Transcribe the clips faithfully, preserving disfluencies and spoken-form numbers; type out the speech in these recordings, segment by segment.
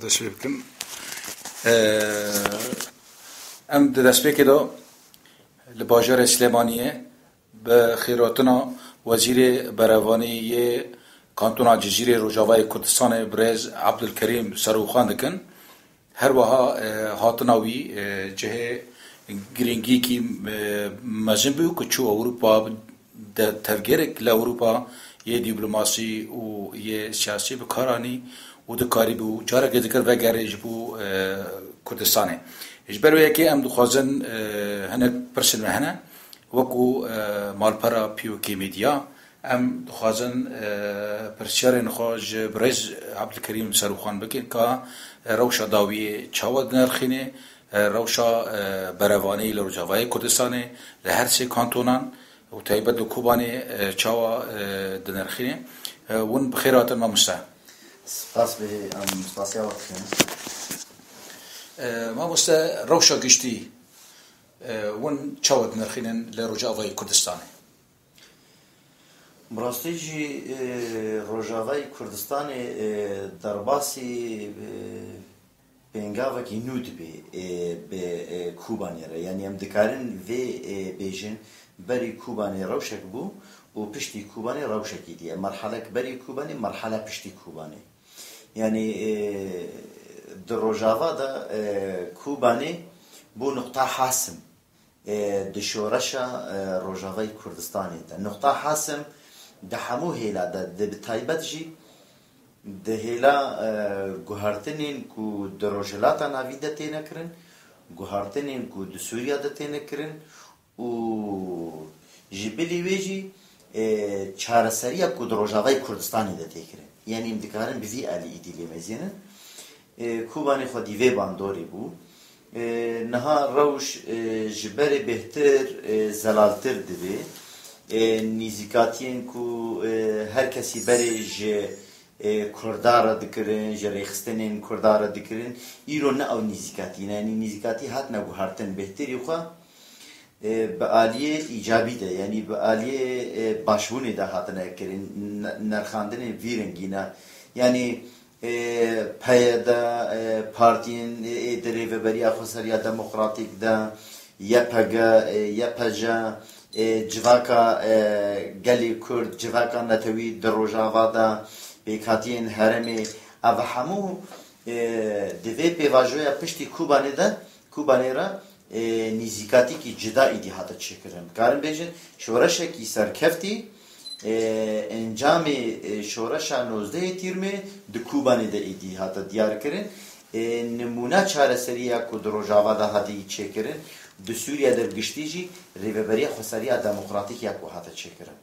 Dest pê bikim. Ee, em di destpêkê de li bajarê Silêmaniyê bi xêrhatina Wezîrê Berevanî yê Kantona Cizîrê Rojavayê Kurdistanê birêz Abdulkerîm Serûxan dikin. Her wiha, e, hatina wî, e, cihê girîngiyekî, e, mezin bû ku çû Ewropa de tevgerek li Ewropa yê dîplomasî û yê siyasî bi kar anî û dikarîbû careke diker vegerê ji bo, e, Kurdistanê. Ji ber wê yekê em dixwazin, e, hinek pirsên me hene, wekû, e, malpera P O K Media, em dixwazin, e, pirsiyarên xwe ji birêz Abdulkerîm Serûxan bikin ka, e, rewşa dawiyê çawa dinirxîne, e, rewşa, e, berevanî li Rojavayê Kurdistanê, li her sê kantonan û taybet li Kobanê, e, çawa, e, dinirxîne. E, hûn bi xêr hatin mamoste. Spas bê, em spasiya we dikin. E, mamoste, rewşa giştî, e, hûn çawa dinirxînin li Rojavayê Kurdistanê? Bi rastî jî, e, Rojavayê Kurdistanê, e, derbasî, e, pêngavekî nû dibe, e, bi, e, Kobanê re. Yanî em dikarin vê, e, bêjin, berî Kobanê rewşek bû û piştî Kobanê rewşekî dî ye. Merhelek berî Kobanê, merhela piştî Kobanê. Yanî, e, di Rojava de, e, Kobanê bû nuqta hasim e, di şoreşa, e, Rojavayê Kurdistanê de. Nuqta hasim di hemû hêla de, di bi taybet jî di hêla, e, guhertinên ku di Rojhilata Navîn de têne kirin, guhertinên ku di Sûriya de têne kirin û ji bilî wê jî, e, çareseriya ku di Rojavayê Kurdistanê de tê kirin. Yanî em dikarin bi vî alî îdî lê mezînin. E, Kobanê xwedî vê bandorê bû. E, niha rewş, e, ji berê bêhtir, e, zelaltir dibe. E, nîzîkatiyên ku, e, her kesî berê ji, e, Kurda re dikirin, ji rêxistinên Kurda re dikirin, îro ne ew nîzîkatî ne. Yanî nîzîkatî hatine guhertin bêhtirî xwe. E, bi aliyê îcabî de, yanî bi aliyê, e, başbûnê de hatine kirin, n-, nerxandinê vî rengî ne. Yanî, e, P Y D, e, partiyên, e, ê di Rêveberiya Xweseriya Demokratîk de, Y P G, e, Y P J, e, civaka, e, gelê Kurd, civaka netewî di Rojava de, pêkhatiyên herêmê, ev hemû, e, di vê pêvajoya piştî Kobanê de, Kobanê re, e, nîzîkatîkî cida îdî hate çêkirin. Dikarin bêjin, şoreşekî serkeftî, e, encamê, e, şoreşa nozdehê Tîrmê di Kobanê de îdî hate diyar kirin. E, nimûna çareseriya ku di Rojava de hatiye çêkirin, di Sûriye de bi giştî jî Rêveberiya Xweseriya Demokratîk ya ku hate çêkirin.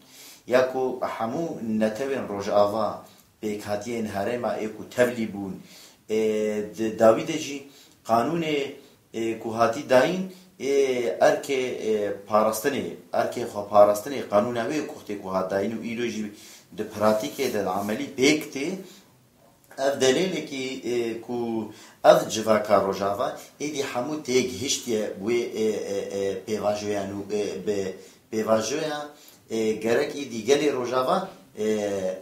Ya ku hemû netewên Rojava, pêkhatiyên herêma ê ku tevlî bûn, ê, di dawî de jî qanûnê, ê, ku hatî dayîn, ê, erkê, ê, parastinê, erkê xwe parastinê qanûna wê ku tê ku hat dayîn û îro jî di pratîkê de, di emelî pêk tê. Ev delêlekî, ê, ku ev civaka Rojava êdî hemû tê gihiştiye wê, ê, ê, ê, pêvajoyan û, ê, bi pêvajoya, e, gerek êdî gelê Rojava, e,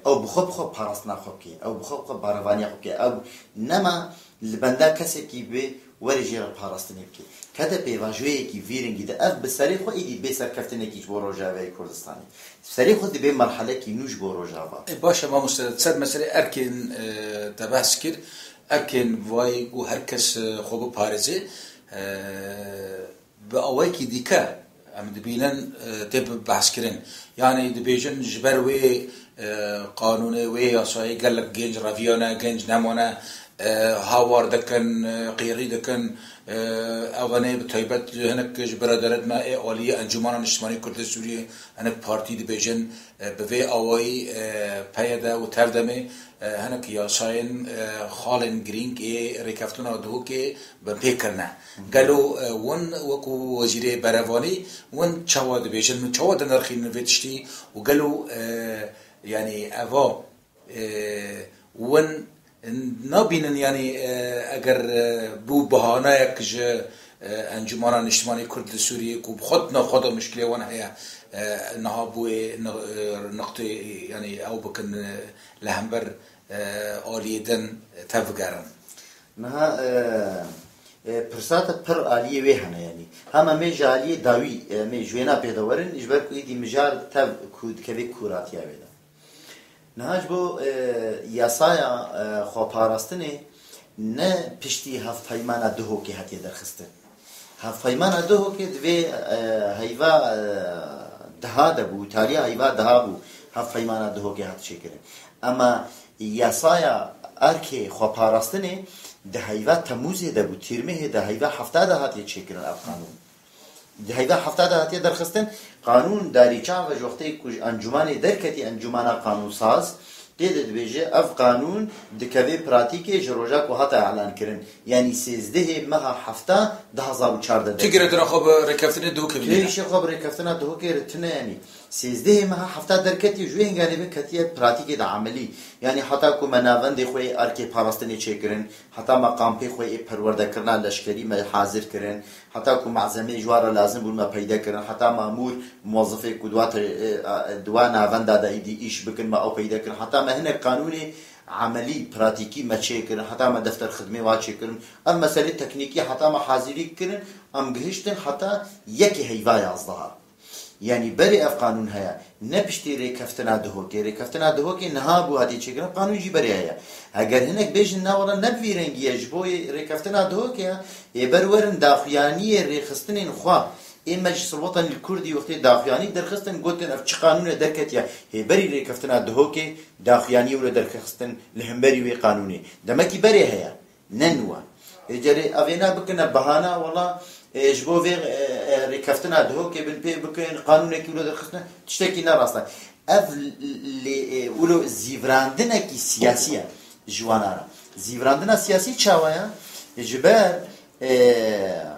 ew bi xwe bi xwe parastina xwe bike, ew bi xwe bi xwe barevaniya xwe bike, ew nema li benda kesekî bê were jê re parastinê bike. Kete pêvajoyekî vî rengî de ev bi serê xwe êdî bê serkeftinekî ji bo Rojavayê Kurdistanê. Serê xwe dibê merhelekî nû ji bo Rojava. E, baş e mamoste, ser meselê erkên, e, te behs kir, erkên vayî ku her kes, e, xwe biparêze, e, Bi awayekî dîke em dibînin, e, tê bi behskirin. Yanî dibêjin ji ber wê, e, qanûnê, wê yasayê gelek genc reviyane, genc nemane, e, hawar dikin, e, qîrî dikin, e, ev ne bi taybet hinek ji biraderên me ê aliyê Encûmena Niştimanî Kurd li Sûriyê, hinek partî dibêjin, e, bi vê awayî, e, P Y D û Tevdemê, e, hinek yasayên, e, xalên girîng ê rêkeftina Duhokê bi pê kirine. Gelo, e, win wekû wezîrê berevanî, win çawa dibêjin, min çawa dinirxînin vê tiştî û gelo, e, yanî eva, e, win nabînin, yanî, e, eger, e, bû bahanayek ji, e, Encûmana Niştimanî Kurd li Sûriyê ku bi xwe di nav xwe de mişkilê wan heye, e, niha bûyê ni-, e, niqtê, yanî ew bikin, e, li hember, e, aliyê din tevbigerin. Niha e, e, pirsa te pir aliyê wê hene, yanî hem em ê ji aliyê dawî, em ê ji wêna pê de werin, ji ber ku êdî mijar tev ku dikeve kûratiya wê de. Niha ji bo e, yasaya e, xweparastinê ne piştî hevpeymana Duhokê hatiye derxistin. Hevpeymana Duhokê divê e, heyva e, deha de bû, tariya heyva deha bû, hevpeymana Duhokê hat çêkirin. Ema yasaya erkê xweparastinê di heyva Temûzê de bû, Tîrmehê de heyva hefta de hatiye çêkirin ev qanûn. Di heyva hefta de hatiye derxistin, qanûn darî çav e ji wextê ku ji encûmanê derketî, encûmana qanûnsaz, tê de dibêje, ev qanûn dikeve pratîkê ji roja ku hate elan kirin, yanî sêzdehê meha hefta du hazar û çardeh de. Ti girêdana xwe bi rêkeftinê Duhokê Tu bîne? Hêşê xwe bi rêkeftina Duhokê re tune, yanî sêzdehê meha hefta derketî, ji wê hinganê ve ketiye pratîkê de emelî. Yanî heta ku me navendê xwe yê erkê parastinê çêkirin, heta me kampê xwe yê perwerdekirina leşkerî me hazir kirin, heta ku malzemeyê ji wan re lazim bûn me peyde kirin, heta mamûr, muwezifê ku di wa te-, e, e, di wa navenda de êdî îş bikin me ew peyde kirin, heta me hinek qanûnê emelî, pratîkî me çêkirin, heta me defter xidmê wa çêkirin. Ev meselê teknîkî heta me hazirî kirin, em gihiştin heta yekê heyva yazdeha. Yanî berê ev qanûn heye, ne piştî rêkeftina Duhokê. Rêkeftina Duhokê niha bû hatiye çêkirin, qanûn jî berê heye. Heger hinek bêjin, na wele ne bi vî rengî ye, ji bo rêkeftina Duhokê ye, ê ber werin daxuyaniyê rêxistinên xwe. Ê me ji Silwetanîl Kurdî wextê daxuyanî derxistin, gotin ev çi qanûne derketiye, hê berî rêkeftina Duhokê daxuyaniyê wilo derxistin li hemberî wê qanûnê. Demekî berê heye. Ne nû e. Ê, carê evêna bikine bahana, wela, ê, ji bo vê, e, e, rêkeftina Duhokê bin pê bikin, qanûnekî wilo derxistine, tiştekî ne rast e. Ev lê, e, wilo zîvirandinekî siyasî ye ji wan re. Zîvirandina siyasî çawa ye? Ji ber, e,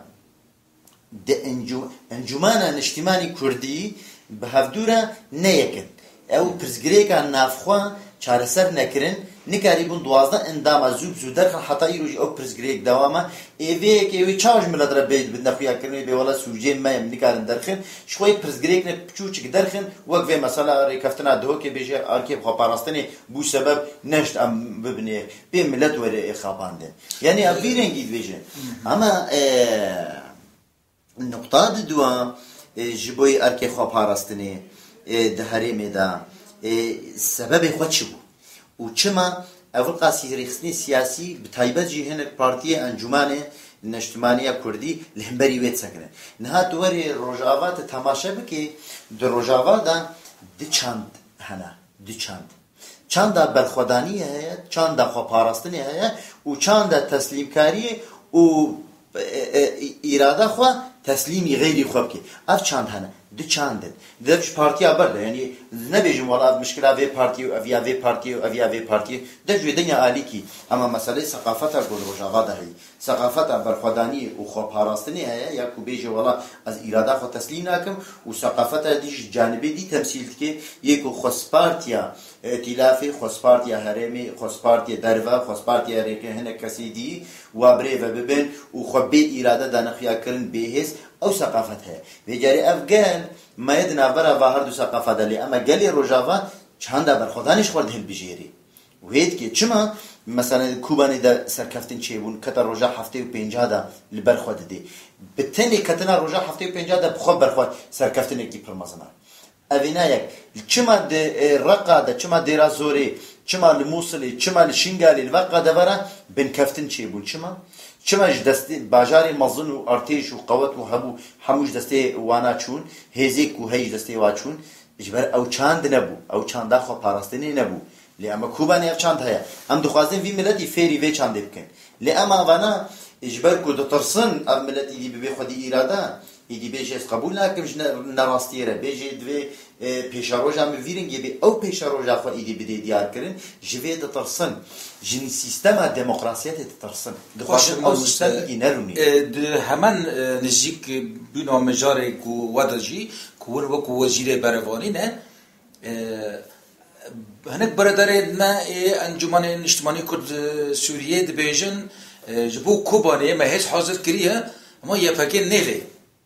Di encû-, Encûmena Niştimanî Kurdî bi hevdû re ne yek in. Ew pirsgirêka navxwe çareser nekirin, nikarîbûn duwazdeh endama zû bi zû derxin, heta îro jî ew pirsgirêk dewam e. Ê vê yekê wê çawa ji milet re bê, bi nexuyakirinê bê, wela sûcê me ye, em nikarin derxin. Ji xwe yê pirsgirêkine piçûçik derxin, wek vê mesela rêkeftina Duhokê bêje, erkê xweparastinê bû sebeb neşt em bibinê. Pê milet were ê xapandin. Yanî ev vî rengî dibêje. Ama, e, Nuqta di dua, e, ji bo yê erkê xweparastinê, e, di herêmê de, e, sebebê xwe çi bû? Û çima ev qasî rêxistinê siyasî, bi taybet jî hinek partiyê Encûmanê Neştimanî ya Kurdî li hemberî wê disekine? Niha tu werê Rojava tu temaşe bikê, di Rojava de du çand hene, du çand. Çanda berxwedaniyê heye, çanda xweparastinê heye û çanda teslîmkariyê û, e, e, îrada xwe teslîmî xeyrî xwe bike. Ev çand hene. Du çand in. Dev ji partiya ber de, yanî nebêjin wela ev mişkila vê partiyê û ev ya vê partiyê û ev ya vê partiyê. Dev ji wê dinya alîkî. Ema meseleyê seqafeta ku li Rojava de heye. Seqafeta berxwedaniyê û xweparastinê heye, ya ku bêje wela ez îrada xwe teslîm nakim û seqafeta dî ji canibê dî temsîl dike, yê ku xwespartiya îtîlafê, xwespartiya herêmê, xwespartiya derve, xwespartiya rêkê hinek kesê dî wa birêve bibin û xwe bê îrade dane xuyakirin, bê hêz, ew seqafet heye. Vê carê ev gel maye di navbera va her du seqafa de lê, ema gelê Rojava çanda berxwedanê ji xwe re dihilbijêrê. Wê dike. Çima? Mesela Kobanê de serkeftin çêbûn, kete roja heftê û pênca de li ber xwe didê. Bi tenê ketina roja heftê û pênca de bi xwe ber xwe serkeftinekî pir mezin e. Ev ê ne yek. Çima di, e, Reqa de, çima Dêra Zorê, çima li Mûsilê, çima li Şingalê, li Veqa de vera binkeftin çêbûn? Çima? Çima ji destê bajarê mezin û artêş û qewet û hebû hemû ji destê wana çûn, hêzê ku hey ji destê wa çûn? Ji ber ew çand nebû, ew çanda xweparastinê nebû. Lê ema Kobanê ev çand heye. Em dixwazin vî miletî fêrî vê çandê bikin. Lê ema vana, ji ber ku ditirsin ev milet îdî bibe xwedî îrada, îdî bêjê ez qebûl nakim ji ne-, nerastiyê re. Bêjê divê, e, pêşeroja min vî rengê bê. Ew pêşeroja xwe îdî bidê diyarkirin, ji vê ditirsin. Ji sîstema demokrasiyetê ditirsin. Dixwazin ew sîstem îdî nerûnî. E, di hemen, e, nijîk bûna mijarê ku we de jî, ku wir wekû wezîrê berevanî ne, e, hinek beredarê me ê Encûmanê Niştimanî Kurd, e, Sûriyê dibêjin, e, ji bo Kobanê me hêz hazir kiriye, ama Y P G nêlê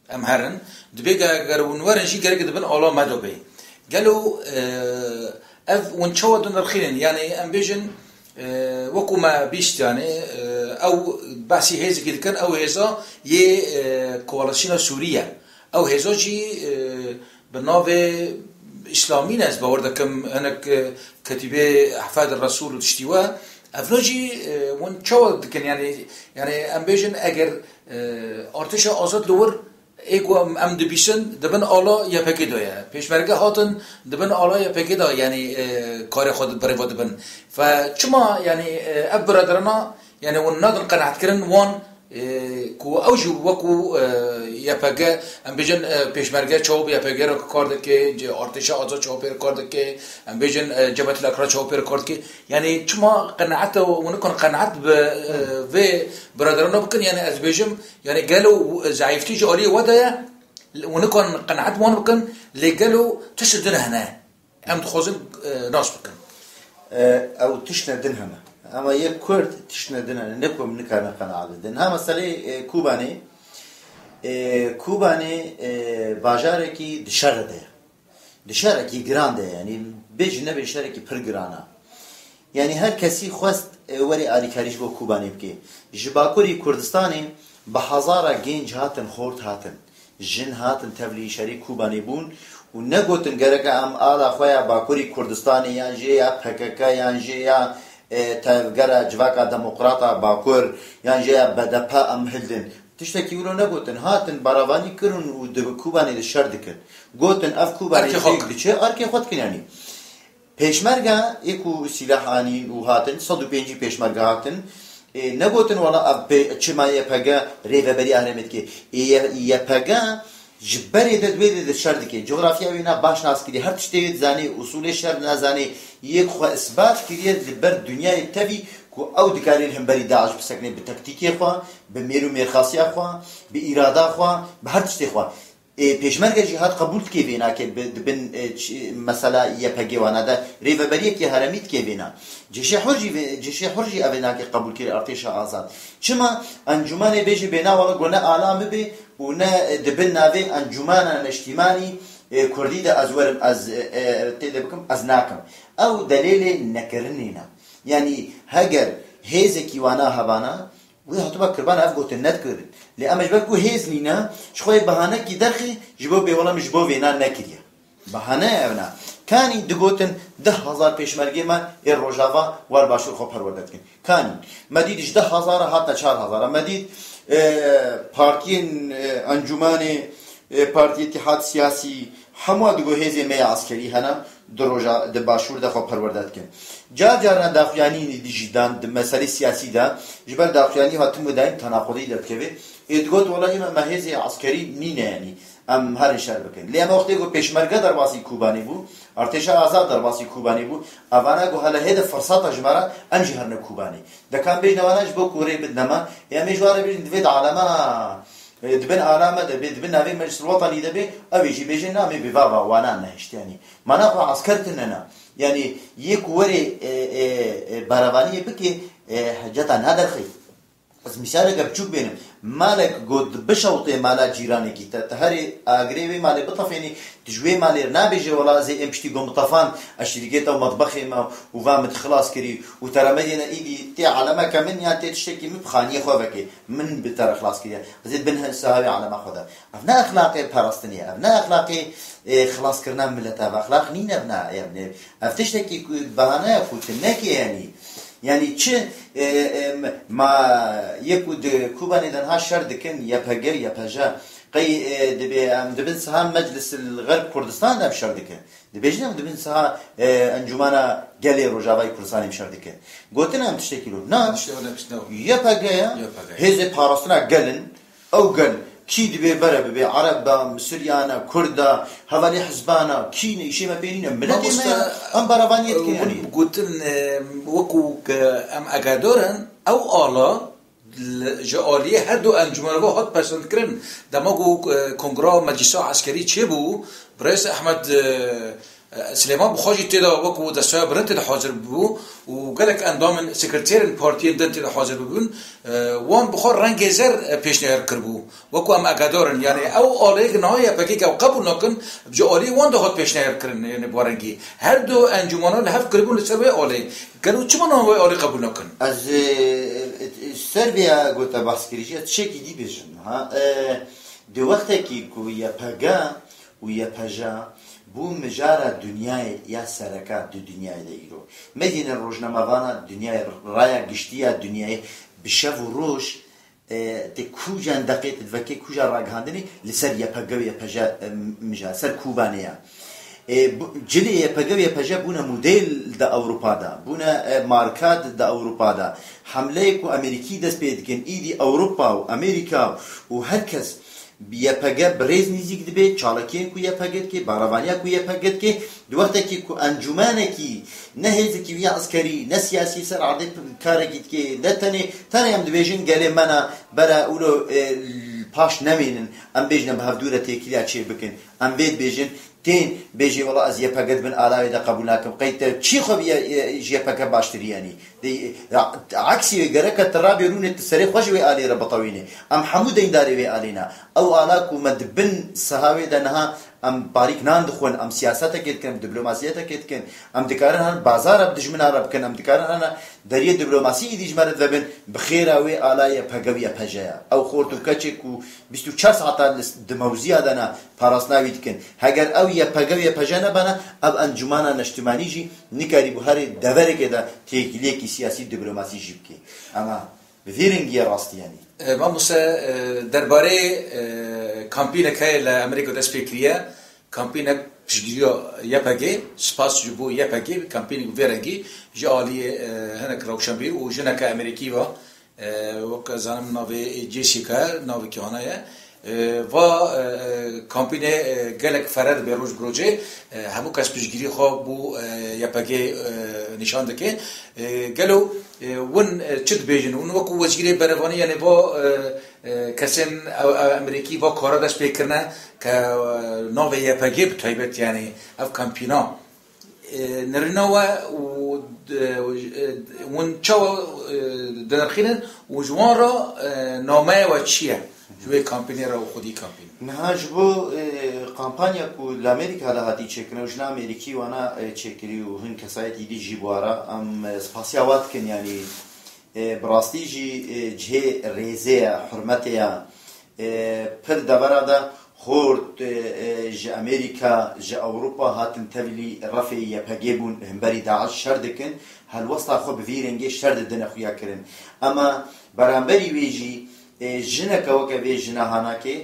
em herin. Dibê ge-, ger hûn werin jî gerek di bin ala me de bê. Gelo, e, ev hûn çawa dinirxînin? Yanî em bêjin, e, wekû me bîst, yanî, e, Ew behsî hêzekî dikin, ew hêza yê, e, Koalîsyona Sûrî ye. Ew hêza jî, e, bi navê Îslamî ne, ez bawer dikim, hinek, e, ketîbê Ehfad Resûl û tiştî we. Evna jî, e, hûn çawa dikin? Yani, yani em bêjin, eger, e, artêşa azad li wir ê ku em, em dibîsin, di bin ala Y P G de ye. Pêşmerge hatin, di bin ala Y P G de, yani, e, karê xwe di, bi rêve dibin. Fe çima, yani, e, ev biraderana, yani, hûn nadin qenaetkirin wan, e, ku ew jî wekû, e, Y P G, em bêjin, e, pêşmerge çawa bi Y P G re kar dike, ce-, artêşa azad çawa pê re kar dike, em bêjin, e, Cebhetul Ekrar çawa pê re kar dike. Yani, çima qenaeta, hûn nikon qenaet bi, e, vê biraderana bikin, yani, ez bêjim, yani, gelo zeîftî ji aliyê we de ye, hûn nikon qenaet wan bikin, lê gelo tişt din hene. Em dixwazin, e, nas bikin. E, ew tiştine din hene. Ama yek Kurd tiştine din hene. Ne ku em nikarin qenaet bidin. Ha, meselê, e, Kobanê, e, Kobanê, e, bajarekî di şer de ye. Di şerekî giran de ye. Yani bêjin nebê şerekî pir giran e. Yani her kesî xwest, e, were alîkarî ji bo Kobanê bike. Ji Bakurî Kurdistanê bi hezara genc hatin, xort hatin. Jin hatin tevlî şerî Kobanê bûn û negotin gereke em ala xwe ya Bakurî Kurdistanê yan jê ya P K K yan jê ya, e, tevgera civaka demokrata Bakur yan jê ya B D P em hildin. Tiştekî wilo negotin. Hatin baravanî kirin û di Kobanê de şer dikin. Gotin ev Kobanê Erkê xwe têk diçe, erkê xwe dikin yanî. Pêşmerge ê ku sîlah anîn û hatin, sed û pêncî pêşmerge hatin, ê, negotin wela ev pê-, çima Y P G rêveberiya herêmê dike. Ê, Y-, Y P G ji berê de di wê de şer dike. Cografya wê ne baş nas kiriye. Her tiştê wê dizanê, usulê şer nazanê. Yek xwe isbat kiriye li ber dinyayê tevî ku ew dikarê li hemberî DAIŞ bisekine bi taktîkê xwe, bi mêr û mêrxasiya xwe, bi îrada xwe, bi her tiştê xwe. Ê, pêşmerge jî hat qebûl dike vê nake bi, di bin, e, ç-, mesela Y P G wana de rêveberiyekî heremî dike vêna. Cêşê Hur jî vê, Cêşê Hur jî ev ê nake qebûl kir artêşa azad. Çima? Encûmenê bêjî bêna wala go ne ala min bê û ne, e, di bin navê encûmena neştîmanî, e, kurdî de ez werim, ez, e, e, tê de bikim, ez nakim. Ew delêlê nekirinê ne. Yanî heger hêzekî wana hebana, wê hatiba kiribana ev gotin nedikirin. Lê em ji ber ku hêz nîne, ji xwe yê behanekî derxî ji bo bê wela min ji bo vêna nekiriye. Behane ev na. Kanî digotin deh hezar pêşmergê me ê Rojava wer başûr xwe perwerde dikin. Kanî. Me dît ji deh hezar hatine çar hezar. Me dît, e, partiyên, e, encûmanê, e, partiyê Îtîhad Siyasî, hemû digo hêzê me ya eskerî hene. Di roja, di başûr de xwe perwerde dikin. Car caran daxuyanî jî dan di meselê siyasî de, ji ber daxuyanî hatin û dayîm tenaxudî derdikeve. Ê digot, wela ême me hêzê eskerî nîne, yanî em herin şer bikin. Lê em wextê ku pêşmerge derbasî Kobanê bû, artêşa azad derbasî Kobanê bû, evana ku hele hê de firseta ji me re, em jî herine Kobanê. Dekan bêjne wana ji bo ku rê bidne me, ê em ê ji wan re bêjin divê di alema E, di bin ala me de bê, di bin navê Meclis Wetanî de bê, ew ê jî bêjin, na, me bi vava wana nehişt, yanî. Mana xwe esker tune na. Yanî, yê ku werê, e, e, e, baravaniyê bike, e, heceta naderxê. Ez mîsaleke biçûk bênim. Malek got bişewtê mala cîranekî te, te herê agirê wê malê bitefênî, tu ji wê malê re nabêjê, wela ez ê em piştî got mitefan, ez şirîkê te û metbexê me û va min xilas kirî û te re me dêne îdî tê alemeke min yan tê tiştekî min bi xaniyê xwe vekê. Min bi te re xilas kiriye. Ez ê bin saha wê alema xwe de. Ev ne exlaqê parastinê ye. Ev ne exlaqê, e, xilaskirina millet e. Ev exlaq nîne ev ne. Ev ne. Ev tiştekî ku bahane ye ku tu neke yanî. Yanî çi, e, e, ma yek ku di Kobanê de niha şer dikin, Y P G, Y P J. Qey, e, dibê em di bin saha Meclis li Xerb Kurdistan de em şer dikin. Dibêjin em di bin saha, e, Encûmena Gelê Rojavayê Kurdistanê em şer dikin. Gotin em tiştekî lo. Na, Tiştê wele pişt ne. Y P G ye, Y P G. Hêzê parastina gel in, ew gel kî dibê bere bibe, Ereb be, Misiryan e, Kurd e, hevalê hizban e, kî ne, îşê me pê nîne. Miletê me ye, Mamoste, em baravaniyê dikin hûn yanî. Gotin, e, wekû ke em egador in, ew ala, Li, ji aliyê her du encûmena ve hat pesendkirin. Dema ku, e, Kongra Meclisa Eskerî çêbû, Birêz Ehmed, e, e, Silêman bi xwe jî tê de wekû destaya bilind tê de hazir bûbû û gelek endamên sekreterên partiyên din tê de hazir bûbûn. E, wan bi xwe rengê zer, e, pêşniyar kiribû. Wekû em egadar in. Yanî ew aliyê niha Y P G ew qebûl nakin, ji aliyê wan de hat pêşniyar kirin, yanî bi rengî. Her du encûmena li hev kiribûn li ser wê aliyê. Gelo çima niha wê alî qebûl nakin? Ez, e, e, e, Ser vê ya ku te behs kirî jî, ez tiştekî dî bêjim. Ha, e, di wextekî ku Y P G û Y P J bû mijara dinyayê ya sereka di dinyayê de îro. Medîne rojnamevana dinyayê, raya giştî ya dinyayê bi şev û roj, e, di kûjan deqê tu divekê kûja ragihandinê li ser Y P G û Y P J, e, mijar, ser Kûbanê ya. E, bu, cilê Y P G û Y P J bûne model di Ewropa de, bûne, e, marka di, di Ewropa de. Hemleyê ku Amerîkî dest pê dikin, îdî Ewropa û Amerîka û her kes bi Y P G bi rêz nîzîk dibe, çalakiyên ku Y P G dike, barevaniya ku Y P G dike, di wextekî ku encûmenekî ne hêzekî wî eskerî, ne siyasî ser erdê p-, karekî dike, ne tenê, tenê em dibêjin gelê me ne, bere wilo, e, paş nemînin, em bêjine bi hevdû re têkiliya çê bikin. Em vê dibêjin, tên bêjê, wela ez Y P G di bin ala wê de qebûl nakim. Qey te çî xwe bi Y-, e, ji Y P G baştirî yanî? Dê, ya, eksî wê gereke tu rabê rûnê tu serê xwe ji wê alê re bitewînê. Em hemû deyndarê wê alê ne. Ew ala ku me di bin siha wê de niha em barîk nan dixwin, em siyasetekê dikin, em diplomasîyetekê dikin, em dikarin hene bazara bi dijmina re bikin, em dikarin hene deriyê diplomasî îdî ji me re vebin, bi xêra wê ala Y P G û Y P J ya. Ew xort û keçê ku bîst û çar saeta li s-, di mewziya de ne, parastina wî dikin. Heger ew Y P G û Y P J nebana, ev encûmana neştimanî jî nikarîbû herî deverekê de têkiliyekî siyasî diplomasî jî bike. Ama bi vî rengî ye rastî yanî. E, mamoste, e, derbarê, e, kampînek heye li Amerîka dest pê kiriye. Kampînek piştgiriya Y P G, spas ji bo Y P G, kampînek vê rengî ji aliyê, e, hinek rewşenbîr û jineke Amerîkî ve, e, wek ez zanim navê Jessica, navê kihana ye. E, va, e, e, kampînê, e, gelek fere dibe roj bi rojê, e, hemû kes piştgirî xwe bo, e, Y P G, e, nîşan dike. E, gelo, e, win, e, çi dibêjin? Win wekû wezîrê berevanî, yanî va, e, e, kesên ew, ew Amerîkî va kara dest pê kirine ke, e, navê Y P G bi taybet, yanî ev kampîna. E, nirîna we û, e, e, hûn çawa, e, dinirxînin û ji wan re, e, nameya we çi ye? Ji wê kampînê re û xwedî kampîn. Niha ji bo, e, kampanya ku li Amerîka de hatî çêkirin û jina Amerîkî wana, e, çêkirî û hin kesayetî dî jî bi wa re, em, e, spasiya we dikin, yanî, e, bi rastî jî, e, cihê rêzê ye, hurmetê ye. E, pir devera de xort, e, e, ji Amerîka, ji Ewropa hatin tevlî refê Y P G bûn, himberî DAIŞ şer dikin, helwesta xwe bi vî rengê şer didine xuya kirin. Ema beramberî wê jî, e, jineke weke vê jina hanakê,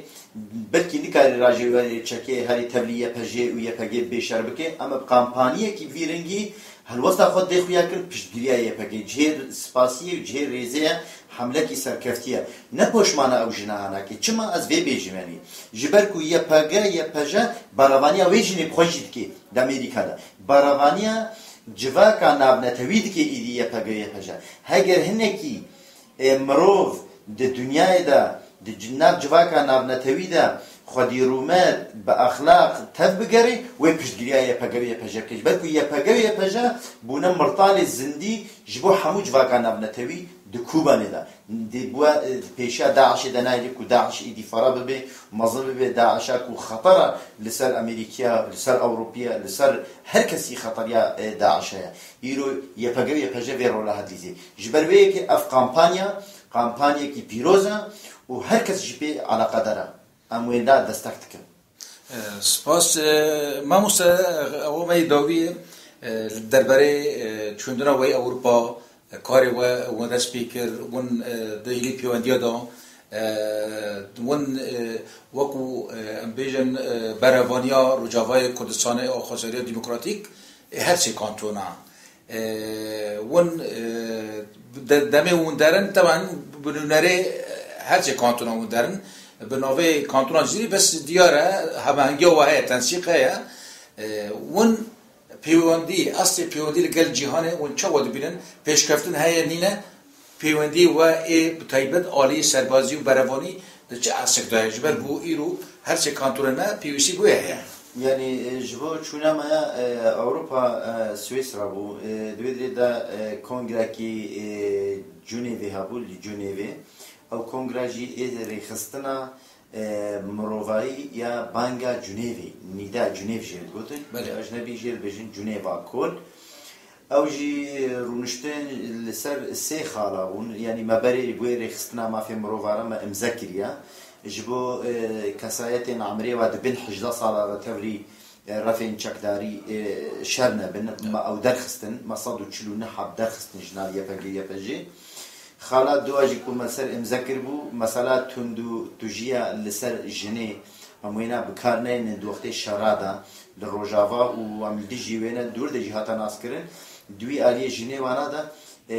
belkî nikarî rajê wê çekê herî tevlî Y P J û Y P G bê şer bike, ema bi kampaniyekî vî rengî helwesta xwe dê xuya kirin piştgiriya Y P G. Cihê spasiyê û cihê rêzê ye, hemlekî serkeftî ye. Ne poşmana ew jina hanakê. Çima ez vê bêjim, yanî? Ji ber ku Y P G, Y P J barevaniya wê jinê bi xwe jî dike di Amerîka de. Barevaniya civaka navnetewî dike îdî Y P G, Y P J. Heger hinekî, e, mirov di dinyayê de, di c-, nav civaka navnetewî de xwedî rûmet, bi exlaq tev bigerê, wê piştgiriya Y P G û Y P J bike. Ji ber ku Y P G û Y P J bûne mirtalê zindî ji bo hemû civaka navnetewî di Kûbanê de. Di bû, e, pêşiya DAIŞê de nayê ku DAIŞ îdî fera bibe, mezin bibe, DAIŞa ku xetera li ser Amerîkiya, li ser Ewropiya, li ser her kesî xeteriya, e, DAIŞ heye. Îro Y P G û Y P J vê rola hedîzê. Ji ber vê yekê ev kampanya, kampanyekî pîroz e û her kes jî pê eleqedar e. Em wê da destek dikin. E, spas, e, mamoste, e, ew me dawî, e, li derbarê, e, çûndina we Ewropa, e, karê we, we dest pê kir, win, e, di hêlî pêwendiya de, e, win, e, wekû, e, em bêjin, e, berevaniya Rojavayê Kurdistanê a Xwezariya Demokratîk, ê her sê kantona. E, win, e, de-, demê win derin, teban bi nûnerê, e, her sê kantona win derin. Bi navê kantona Cizîrî bes diyar e, hemahengiya we heye, tensîq heye. E, win pêwendî, eslê pêwendî li gel cîhanê win çawa dibînin? Pêşkeftin heye, nîne? Pêwendî we ê bi taybet alî serbazî û berevanî di çi esik de ye? Ji ber ku îro her sê kantonên me pêwîstî bi wê heye. Yanî, e, ji bo çûna me ya, e, Ewropa, e, Swîsra bû. E, di wê dirê de, e, kongrekî, e, Cunêvê hebû, li Cunêvê. Ew kongre jî ê rêxistina, e, mirovayî ya banga Cunêvê, nîda Cunêv jê digotin. Belê. Ecnebî jê dibêjin Cunêva Kol. Ew jî rûniştin li ser sê xala bûn, yanî me berê li guhê rêxistina mafê mirovan re me imze kiriye. Ji bo, e, kesayetên emirê we di bin hejdeh sala ve tevlî, e, refên çekdarî, e, şer nebin. Me ew derxistin, me sed û çil û neh heb derxistin ji nav Y P G Y P G. Xala dua jî ku me ser imze kiribû, mesela tund û tujiya li ser jinê, em wêna bi kar neynin di wextê şera de li Rojava û em li dijî wê ne dûr de jî hate naskirin. Di wî aliyê jinê wana de, e,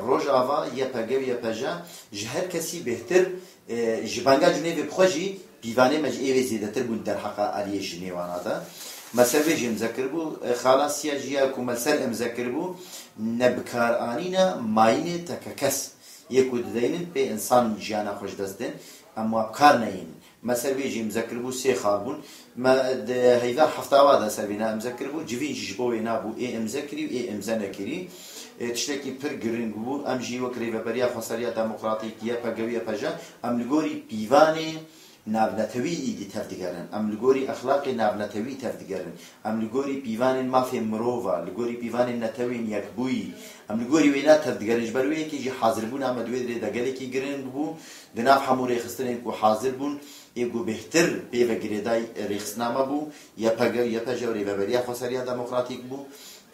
Rojava, Y P G û Y P J ji her kesî bêhtir, e, ji banga cinê ve bi xwe jî pîvanê me ji ê wê zêdetir bûn derheqa aliyê jinê wana de. Me ser vê jî imze kiribû, e, xala siya jî ya ku me li ser imze kiribû, nebikaranîna mayînê tekekes yê ku dideynin pê însan jiyana xwe ji dest din, em wa bi kar neynin. Me ser vê jî imze kiribû, sê xal bûn. Me di heyva heftawa de ser vêna imze kiribû, civîn jî ji bo wê nabû, ê imze kirî û ê imze nekirî. E, tiştekî pir giring bû. Em jî wek Rêveberiya Xweseriya Demokratîk, Y P G û Y P J, em li gorî pîvanê navnetewî îdî tevdigerin. Em li gorî exlaqê navnetewî tevdigerin. Em li gorî pîvanên mafê mirova, li gorî pîvanên netewên yekbûyî, em li gorî wêna tevdigerin. Ji ber wê yekê jî hazirbûna me di wê dirê de gelekî giring bû. Di nav hemû rêxistinên ku hazir bûn, ê ku bêhtir pê ve girêdayî rêxistina me bû, Y P G, Y P J û Rêveberiya Xweseriya Demokratîk bû.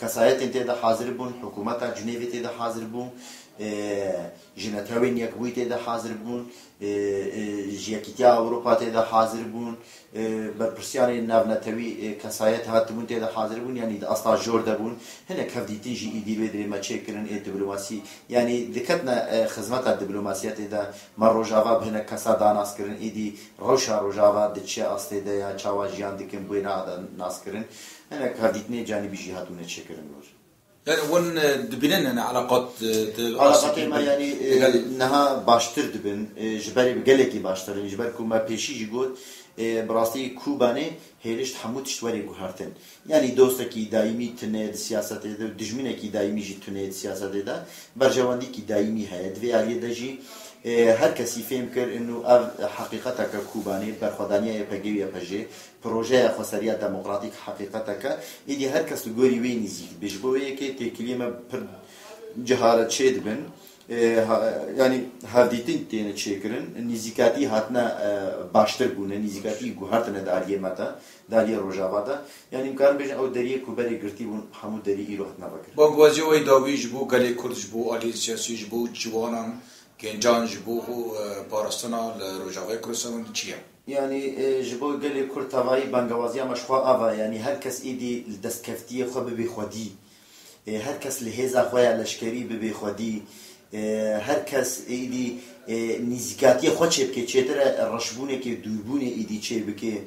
Kesayetên tê de hazir bûn, hikûmeta Cinêvê tê de hazir bû, e, ji netewên yekbûyî tê de hazir bûn, e, e, ji Yekîtiya Ewropa tê de hazir bûn, e, berpirsiyarên navnetewî, e, kesayet hatibûn tê de hazir bûn, yanî di asta jor de bûn. Hinek hevdîtin jî îdî wê dirê me çêkirin, ê diplomasî, yanî diketine, e, xizmeta diplomasiyetê de me Rojava bi hinek kesa da naskirin, îdî rewşa Rojava di çi astê de ya, çawa jiyan dikin, bi wê nada naskirin. Hinek hevdîtinê canîbî jî hatibûne çêkirin. Yani hûn, e, dibînin, yani eleqat, e, di Eleqatê me, yanî, e, digel niha baştir dibin, e, ji berê bi gelekî baştir in, ji ber ku me pêşî jî got, e, bi rastî Kûbanê hêrişt hemû tişt werê guhertin. Yanî dostekî daîmî tune di siyasetê de, dijminekî daîmî jî tune di siyasetê de, berjewendîkî daîmî heye. Di vê aliyê de jî, e, her kesî fêm kir, inu ev heqîqeteke Kûbanê, berxwedaniya Y P G û Y P J, projeya xweseriya demokratîk heqîqeteke, êdî her kes li gorî wê nîzîk dibe. Ji bo wê yekê têkiliyê me pir cihare çê dibin. E, ha, yanî hevdîtin têne çêkirin, nîzîkatî hatine, e, baştir bûne, nîzîkatî guhertine di aliyê me de, di aliyê Rojava de. Yanî em karin bêjin ew deriyê ku berê girtî bûn, hemû derî îro hatine vekirin. Bangwaziya wê dawî ji bo gelê Kurd, ji bo aliyê siyasî, ji bo ciwanan, gencan, ji bo, e, parastina li Rojavayê Kurdistanê çi ye? Yanî, e, ji bo gelê Kurd tevayî bangewaziya me ji xwe ava, yanî her kes êdî li destkeftiyê xwe bibe xwedî. E, her kes li hêza xwe ya leşkerî bibe xwedî. E, her kes êdî, e, nîzîkatiyê xwe çêbike, çêtir e reşbûnekê, dûrbûnê êdî çêbike.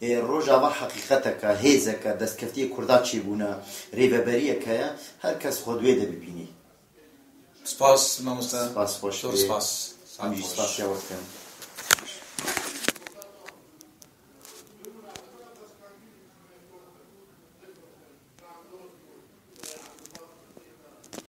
E, Rojava heqîqeteke, hêzeke, destkeftiyê Kurda çêbûne, rêveberiyek heye, her kes xwe di wê de bibînî. Spas, mamoste. Spas, xweş Zor be. Spas. Em jî Spas. Spasiya we dikin.